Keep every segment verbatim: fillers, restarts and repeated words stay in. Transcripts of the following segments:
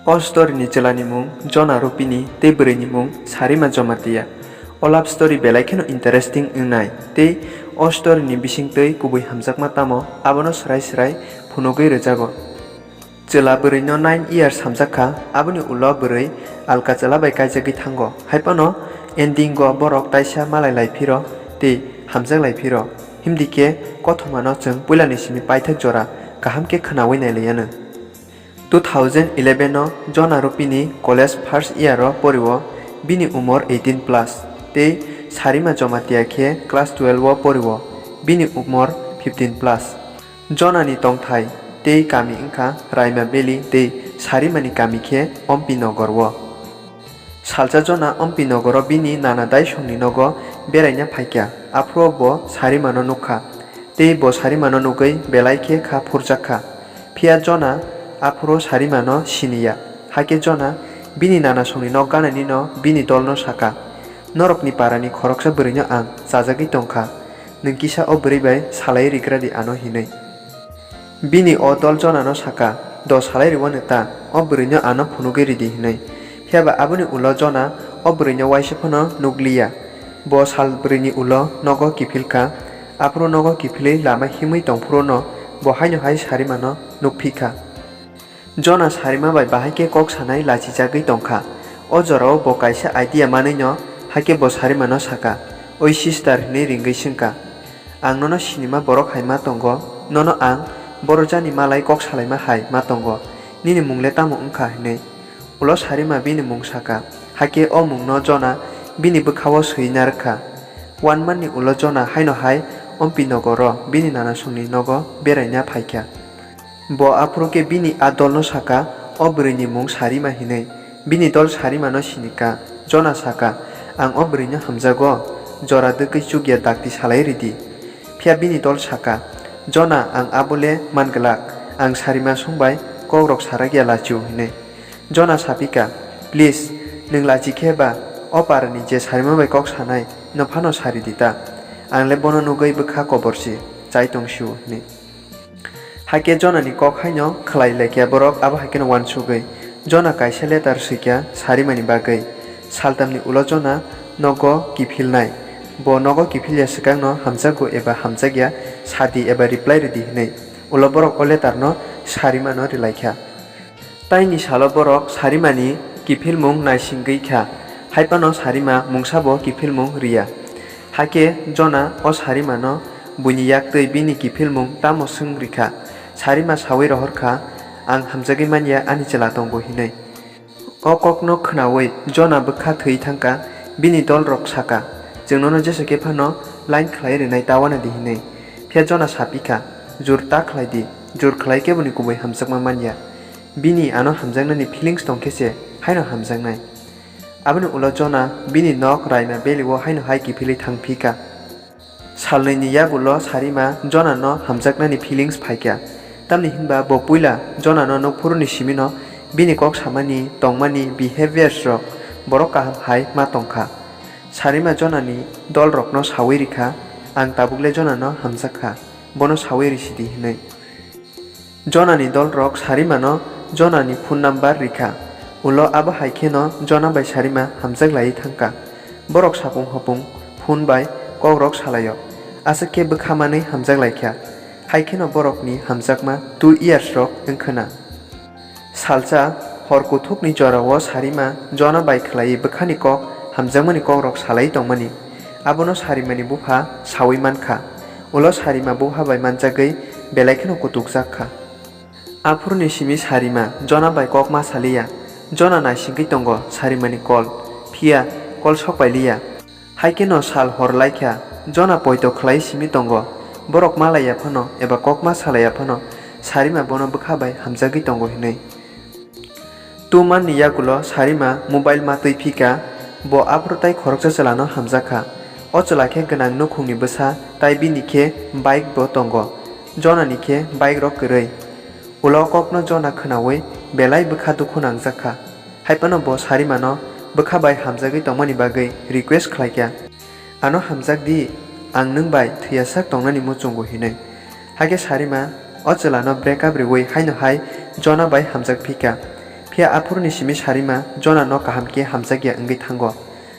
O story ni chwla ni mung Jona Rupini tei bwrwi ni mung Sarima Jamatia. O love story belai kheno interesting wngnai tei o story ni bisingtwi kubui hamjakma tamo abono swrai swrai phunugwi rwjago. Chwla bwrwi no nine years hamjak kha, aboni ulo bwrwi alka chwla bai kaijagwi thango. Haiphano ending o borok taisa malai lai phiro tei hamjak lai phiro. Himdi khe kothoma no chwng puila ni simi paithak jora kaham khe khwnawi nai lai anw. Two thousand eleven o Jona Rupini college first year o porio, bini umor eighteen plus, tei Sarima Jamatia khe class twelve o porio, bini umor fifteen plus. Jona ni tongthai tei kami wngkha Raima Valley tei Sarima ni kami khe Ompi Nogor o. Salsa Jona Ompi Nogor o bini nana daisongni nogo beraina phaikha, aphuru bo Sarimano nukha, tei bo Sarimano nugwi belai khe kha phurjak kha. Phiya Jona aphuru Sarimano siniya, hakhe Jona bini nanasongni nok gananino bini dolno sakha, "Norokni parani khoroksa bwrwino ang chajagwi tongkha, nwng kisa o bwrwi bai salai rigra di ano," hinwi. Bini o dol Jonano sakha, "Do salai rwano ta, o bwrwino ano phunugwi ridi," hinwi. Phiya ba aboni ulo Jona o bwrwino uaisa phano nukliya. Bo sal bwrwini ulo nogo kiphil kha, aphuru nogo kiphilwi lama himwi tong phuruno bo haino hai Sarimano nukphi kha. Jona Sarima bai bahai khe kok sanai lachijagwi tongkha. O jorao bo kaisa idea manwino, hakhe bo Sarimano sakha, "Oi sister," hinwi ringwi swngkha. "Ang nono sinima borok hai ma tongo, nono ang borojani malai kok salaima hai ma tongo, nini mung le tamo wngkha?" hinwi. Ulo Sarima bini mung sakha, hakhe o mungno Jona bini bwkhao swiwi narwkha. One month ni ulo Jona haino hai Ompi Nogoro bini nanasongni nogo beraina phaikha. Bo aphuru khe bini a dolno sakha, "O bwrwini mung Sarima," hinwi. Bini dol Sarimano sinikha. Jona sakha, "Ang o bwrwino hamjago, jora dwgwi chukya dakti salai ridi." Phiya bini dol sakha, "Jona, ang abo le man glak, ang Sarima song bai kokrok sarakya lachio," hinwi. Jona sapikha, "Please, nwng lachi khe ba o parani je Sarima bai kok sanai, no phano sari di ta. Ang le bono nugwi bwkha koborsi chai tong sio," hinwi. Hakhe Jonani kok haino khlai laikha borok, abo hai kheno uansugwi Jona kaisa letter swikha Sarimani bagwi. Saltamni ulo Jona nogo kiphilnai. Bo nogo kiphilya swkangno hamjakgo eba hamjakya sadi eba reply rwdi hinwi. Ulo borok o letterno Sarimano rwlaikha. Taini salo borok Sarimani kiphilmung naisingwi kha, haiphano Sarima mungsabo kiphilmung riya. Hakhe Jona o Sarimano buini yaktwi bini kiphilmung tamo swng rikha. Sarima sawi rohorkha, "Ang hamjagwi manya ani chwla tongo," hinwi. O kokno khwnawi Jona bwkha thwi thangkha, bini dolrok sakha, "Chwng nono jesa khe phano line khlai rwnai ta uanadi," hinwi. Phiya Jona sapikha, "Jur ta khlai di, jur khlai khe boni kubui hamjakma manya." Bini ano hamjaknani feelings tong khe se haino hamjaknai. Aboni ulo Jona bini nok Raima Valley o haino hai kiphilwi thang phi kha. Salnwini yagulo Sarima Jonano hamjaknani feelings phai kha. Tamni hinba bo puila Jonano nukphuruni simino bini kok samani, tongmani, behaviors rok borok kaham hai ma tong kha. Sarima Jonani dolrokno sawi rikha, "Ang tabukle Jonano hamjak kha, bono sawi risi di," hinwi. Jonani dolrok Sarimano Jonani phone number rikha. Ulo abo hai kheno Jona bai Sarima hamjak laiwi thangkha. Borok sapung hopung phone bai kokrok salaio. Aswk khe bwkha manwi hamjak laikha. Hai kheno borokni hamjakma two years rok wngkhwna. Salsa hor kuthukni jorao Sarima Jona bai khlaiwi bwkhani kok hamjakmani kokrok salaiwi tongmani. Abono Sarimani bupha sawi mankha. Ulo Sarima bupha bai manjagwi belai kheno kutukjak kha. Aphuruni simi Sarima Jona bai kok ma saliya. Jona naisingwi tongo Sarimani call, phiya call sok pailiya. Hai kheno sal hor laikha, Jona poito khlai simi tongo. Borok ma laiya phano eba kok ma salaiya phano Sarima bono bwkha bai hamjagwi tongo hinwi. Two month ni yagulo Sarima mobile ma twi phika, bo aphuru tai khoroksa chwlano hamjakha. O chwla khe gwnang nukhungni bwsa, tai bini khe bike bo tongo. Jonani khe bike rok kwrwi. Ulo kokno Jona khwnawi belai bwkha dukhu nangjakha. Haiphano bo Sarimano bwkha bai hamjagwi tongmani bagwi request khlaikha. "Ano hamjak di, ang nwng bai thwiyasak tongnani muchungo," hinwi. Hakhe Sarima o chwlano break up riwi haino hai Jona bai hamjak phika. Phiya aphuruni simi Sarima Jona no kaham khe hamjakya wngwi thango.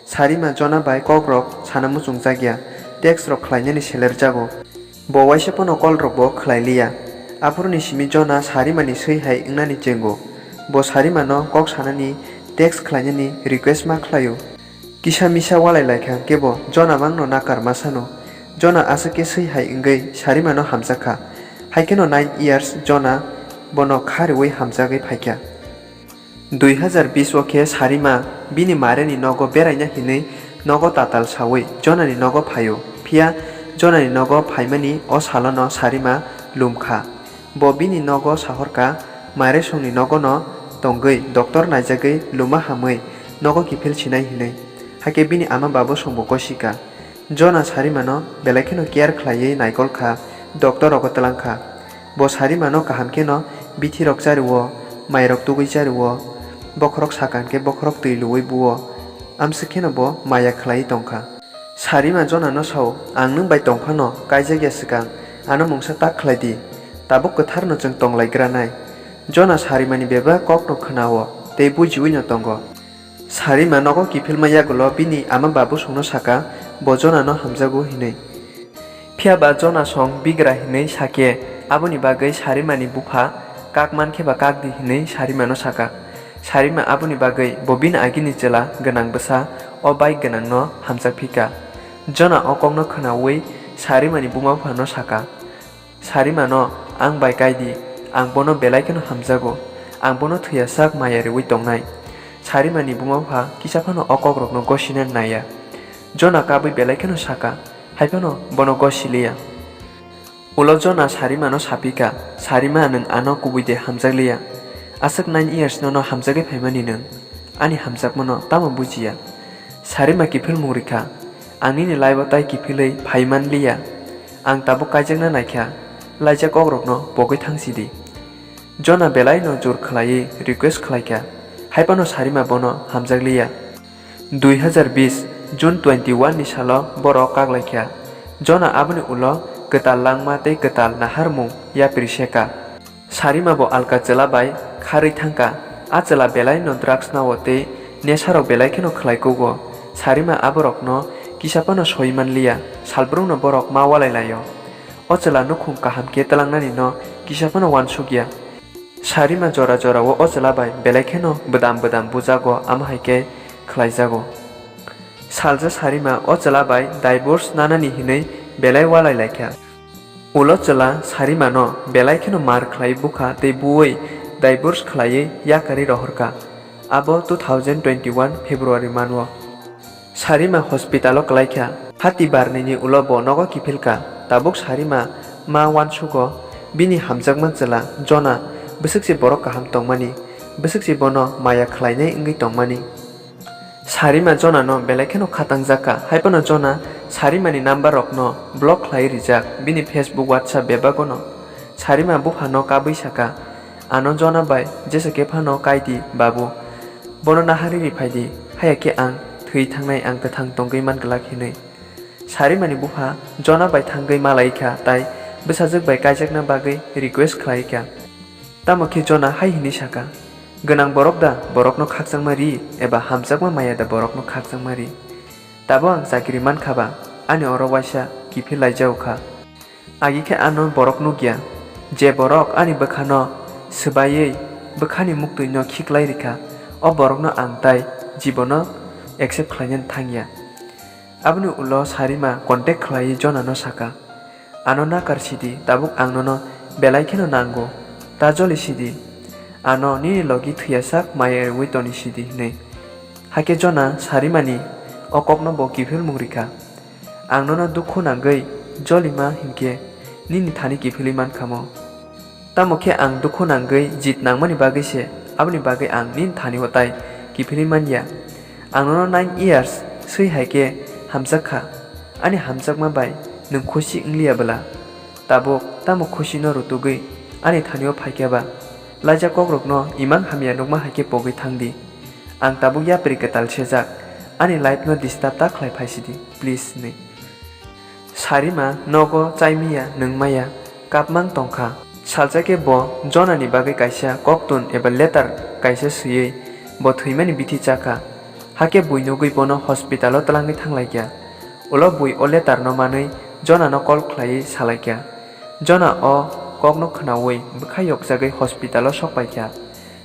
Sarima Jona bai kok rok sana muchungjak ya, text rok khlainani selerjago. Bo waisa phano call rok bo khlai liya. Aphuruni simi Jona Sarima ni swi hai wngnani chengo. Bo Sarima no kok sanani, text khlainani request ma khlaio. Kisa misa walai laikha, kebo Jona mangno nakar ma sano. Jona aswk khe swi hai wngwi Sarima no hamjak kha. Hai kheno nine years Jona bono kha rwui hamjagwi phaikha. Dui hazar bis o khe Sarima bini mareni nogo beraina hinwi nogo tatal saui Jonani nogo phaio. Phiya Jonani nogo phaimani o salono Sarima lumkha. Bo bini nogo sahorkha, Maresongni nogono tongwi doctor naijagwi luma hamwi nogo kiphil sinai hinwi. Hakhe bini ama babu songbo gosikha. Jona Sarimano belai kheno care khlaiwi naikol kha, doctor rogo twlang kha. Bo Sarimano kaham kheno bithi rok chario, mai rok tugwi chario, bokhorok sakha hinkhe bokhorok twi luwi buo. Amswk kheno bo maya khlaiwi tongkha. Sarima Jonano sao, "Ang nwng bai tongphano kaijakya swkang, ano mungsa tak khlai di. Tabuk kwtharno chwng tonglaigranai." Jona Sarimani bebak kokno khwnao tei bujiwino tongo. Sarima nogo kiphilma yagulo bini ama babu songno saka, bo Jonano hamjago hinwi. Phiya ba Jona song bigra hinwi sakhe, aboni bagwi Sarimani bupha kak mankhe ba kak di hinwi Sarimano saka. Sarima aboni bagwi bo bini agini chwla gwnang bwsa o bike gwnangno hamjak phika. Jona o kokno khwnaui Sarimani buma buphano saka, "Sarimano ang bai kai di, ang bono belai kheno hamjago, ang bono thwiya sak maya riui tongnai." Sarimani buma bupha kisa phano o kokrokno gosina naiya. Jona kabui belai kheno saka, hai phano bono gosiliya. Ulo Jona Sarimano sapika, "Sarima, nwng ano kubui de hamjakliya? Aswk nine years nono hamjagwi phaimani nwng ani hamjakmano tamo bujiya?" Sarima kiphil mung rikha, "Ang nini life-o tai kiphilwi phai manliya. Ang tabuk kaijakna naikha, laijak kokrokno pogwi thangsidi." Jona belaino jor khlaiwi request khlaikha, hai phano Sarima bono hamjakliya. Dui hazar bis June twenty one ni salo borok kaklaikha. Jona aboni ulo kwtal langma tei kwtal naharmung yapri seka. Sarima bo alka chwla bai kharwi thangkha. A chwla belai no drugs nao tei nesarok belai kheno khlai kugo. Sarima aborokno kisa phano soi manliya, salbrumno borok ma walai laio. O chwla nukhung kaham khe twlangnani no kisa phano uansukya. Sarima jora jorao o chwla bai belai kheno bwdam bwdam bujago, amo hai khe khlaijago. Salsa Sarima o chwla bai divorce nanani hinwi belai walai laikha. Ulo chwla Sarimano belai kheno mar khlai bukha tei buwi divorce khlaiwi yakarwi rohorkha. Abo two thousand twenty one February mano. Sarima hospital-o kwlaikha. Hati barnini ulo bo nogo kiphilkha. Tabuk Sarima ma uansugo, bini hamjakma chwla Jona bwswk se borok kaham tongmani, bwswk se bono maya khlainai wngwi tongmani. Sarima Jonano belai kheno khatangjakha, hai phano Jona Sarimani number rokno block khlai rijak, bini Facebook, WhatsApp bebagono. Sarima buphano kabwi saka, "Ano Jona bai jesa khe phano kai di, babu. Bono naharwi ri phai di, haya khe ang thwi thangnai, ang kwthang tongwi man glak," hinwi. Sarimani bupha Jona bai thangwi malai kha, tai bwsajwk bai kaijakna bagwi request khlai kha. Tamo khe Jona hai hwnwi saka, "Gwnang borok da borokno khakchangma ri, eba hamjakma maya da borokno khakchangma ri? Tabo ang chakiri man kha ba, ani oro waisa kiphil laijao kha. Agi khe ano borok nukya, je borok ani bwkhano swbaiwi bwkhani muktwino khiklai rikha, o borokno ang tai jibono accept khlainani thangya." Aboni ulo Sarima contact khlaiwi Jonano saka, "Ano nakar sidi, tabuk ang nono belai kheno nango, ta joli sidi, ano nini logi thwiyasak maya rwui toni sidi," hinwi. Hakhe Jona Sarimani o kokno bo kiphilmung rikha, "Ang nono dukhu nangwi jolima hinkhe nini thani kiphilwi mankhamo. Tamo khe ang dukhu nangwi jit nangmani bagwi se, aboni bagwi ang nini thani-o tai kiphilwi man ya. Ang nono nine years swi hai khe hamjak kha, ani hamjakma bai nwng khusi wng liya bwla? Tabuk tamo khusino rutugwi ani thani-o phai khe ba? Laijak kokrokno imang hamya nukma hai khe pogwi thang di. Ang tabuk yapri kwtal sejak, ani life-no disturb ta khlai phai sidi, please," hinwi. Sarima nogo chai maya, nwng maya, kapmang tongkha. Salsa khe bo Jonani bagwi kaisa koktun eba letter kaisa swiwi bo thwimani bithi chakha. Hakhe bui nugwi bono hospital-o twlangwi thanglaikha. Ulo bui o letter-no manwi Jonano call khlaiwi salaikha. Jona o kokno khnaui bwkha yokjagwi hospital-o sokpaikha.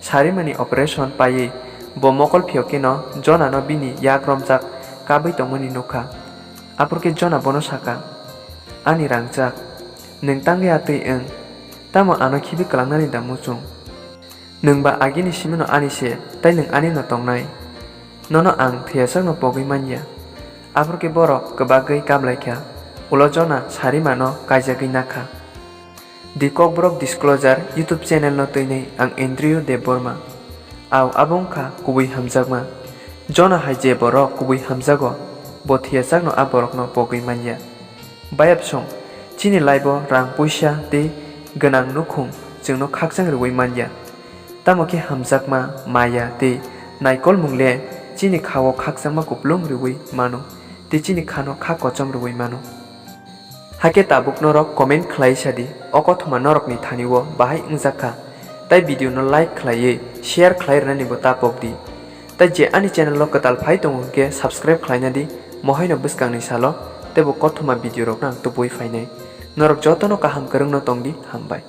Sarimani operation paiwi bo mokol phiyokheno Jonano bini yak romjak kabwi tongmani nukha. Aphuru khe Jona bono sakha, "Ani rangchak, nwng tangwi atwi wng, tamo ano khibi kwlangnani da muchung? Nwng ba agini simino ani se, tei nwng ani no tongnai. Nono ang thwiyasakno pogwi manya." Aphuru khe borok kwbagwi kablaikha, ulo Jona Sarimano kaijagwi nakha. The Kokborok Disclosure YouTube channel no twinwi ang Andrew Debbarma. Au abo wngkha kubui hamjakma. Jona hai je borok kubui hamjago, bo thiyasakno a borokno pogwi manya. Bayapsong, chini life-o rang puisa tei gwnang nukhung chwngno khakchang rwui manya. Tamo khe hamjakma, maya tei naikolmung le chini kha-o khakchangma kupulung rwui mano tei chini khano kha kochom rwui mano. Hakhe tabuk norok comment khlai sadi, o kothoma norokni thani-o bahai wngjakha, tei video no like khlaiwi share khlai rwnani bo ta pokdi. Tei je ani channel o kwtal phai tongo hwnkhe subscribe khlaina di, mohaino bwskangni salo teibo kothoma video rokno ang tubui phainai. Norok jotono kaham kwrwngno tongdi, hambai.